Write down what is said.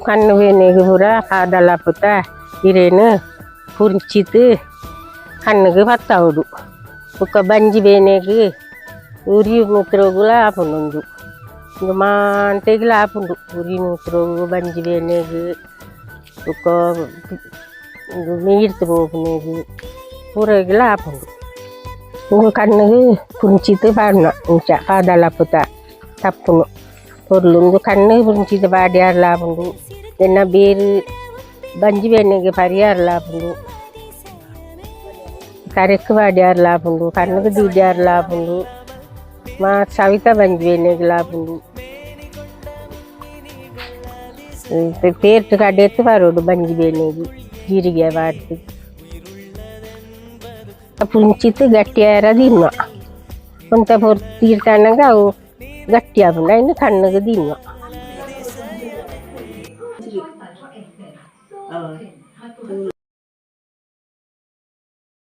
ಕಣ್ಣು ಬೇನೆಗ್ ಪೂರ ಪಾದಲಾಪುತ ಇರೆನ್ ಪುರ್ಚಿತ್ ಕಣ್ಣುಗ್ ಪತ್ತಾವೊಡು ಬೊಕ್ಕ ಬಂಜಿ ಬೇನೆಗ್ ಉರಿ ಮೂತ್ರೊಗುಲ ಆಪುಂಡು ಉಂದು ಉಂದು ಮಾಂತೆಗ್ಲ ಆಪುಂಡು ಉರಿ ಮೂತ್ರೊಗು ಬಂಜಿ ಬೇನೆಗ್ ಬೊಕ್ಕ ಉಂದು ನೀರ್ತ್ ಪೋಪುನೆಗ್ ಪೂರೆಗ್ಲ ಆಪುಂಡು. ಉಂದು ಕಣ್ಣುಗ್ ಪುಂಚಿತ್ ಪಾಡುನ ಇಂಚ ಪಾದಲಪುತ ತಪ್ಪುನು ಪೊರ್ಲು ಉಂದು ಕಣ್ಣು ಪುಂಚಿತ್ ಪಾಡ್ಯಾರ್ಲ ಆಪುಂಡು ಎನ್ನ ಬೇರ್ ಬಂಜಿ ಬೇನೆಗ್ ಪರಿಯಾರ್ಲ ಆಪುಂಡು ತರೆಕ್ ಪಾಡ್ಯಾರ್ಲ ಆಪುಂಡು ಕಣ್ಣುಗ್ ದೀಡ್ಯಾರ್ಲ ಆಪುಂಡು ಮಾ ಸವಿತ ಬಂಜಿ ಬೇನೆಗ್ಲ ಆಪುಂಡು ಪೇರ್ಟ್ ಕಡೆತ್ ಪರೊಡು ಬಂಜಿ ಬೇನೆಗ್ ಜೀರಿಗೆ ಪಾಡ್ದ್ ಪುಂಚಿತ್ ಗಟ್ಟಿ ಆಯೆರ ದೀನುವ ಒಂತೆ ಪೊರ್ತು ತೀರ್ತಾನಗ ಅವು ಗಟ್ಟಿ ಆಪುಂಡು ಐನ್ ಕಣ್ಣುಗ್ ದೀನುವ.